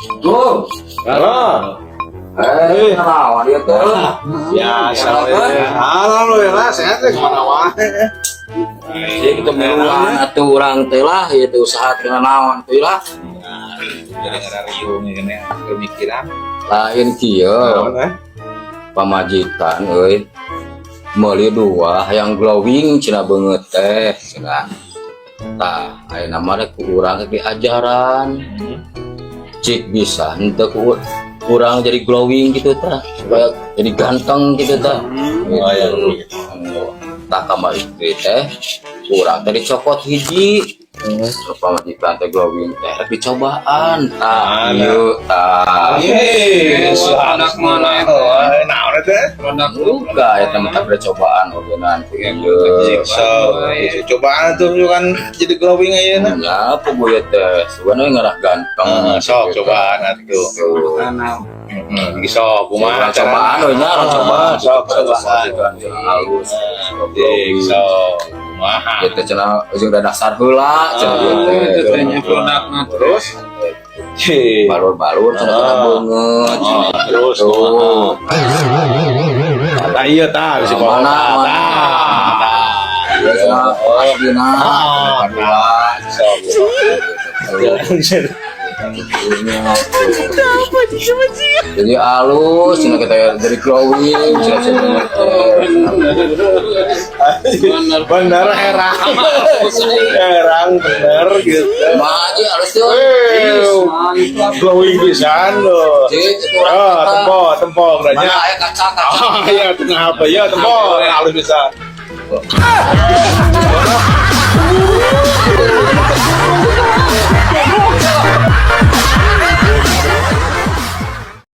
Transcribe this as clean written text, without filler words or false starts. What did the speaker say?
Tuh. Halo. Eh, naon ieu teh? Biasa we. Alhamdulillah sehat teh, kemana wae. Jadi kita buruan atuh urang teh lah, ieu teh usaha teh naon teh lah. Jadi ngarariung ini pemikiran. Lain kieu, Naon eh? Pamajikan euy. Meuli dua yang glowing cenah beungeut teh cenah. Tah, ayeuna mah rek ku urang rek diajaran. Cik bisa henteu ku urang jadi glowing gitu tah, supaya jadi ganteng gitu tah. Oh ya. Tah, kamar istri teh urang teh dicokot hiji. Pamajikan teh glowing teh rek dicobaan tah, Mana? Ieu tah. Yes, Produk mana itu? Naon teh? Produk. Buka eta mah tah cobaan ogenan ku ieu. So, cobaan tuh kan jadi glowing ayeuna. Ya, apa gue teh sebenarnya ngarah ganteng. Heeh, sok gitu. Cobaan atuh. Tuh. Heeh, sok kumaha? Cobaan we nya, orang cobaan. Sok cobaan. Halus. Cik, sok kumaha? Ieu teh cenah ujung dasar heula cenah ieu teh. Itu tehnya produkna. Terus? Cik. Balur-balur cenah kena beungeut cenah. Terus Tuh. Tah, iya tah bisa. Mana, mana? Tah. Tah. Ieu cenah aslina kadua. Sok. Jadi halus cenah kita jadi glowing cenah cenah teh. Bener, herang. Herang bener gitu. Mah aja halus tuh. Eh, glowing pisan loh. Cik, itu urang Oh, kita. Tempo, tempo Mana geranya. aya kaca kaca. Oh, iya, tengah apa? Ya, tempo, halus pisan.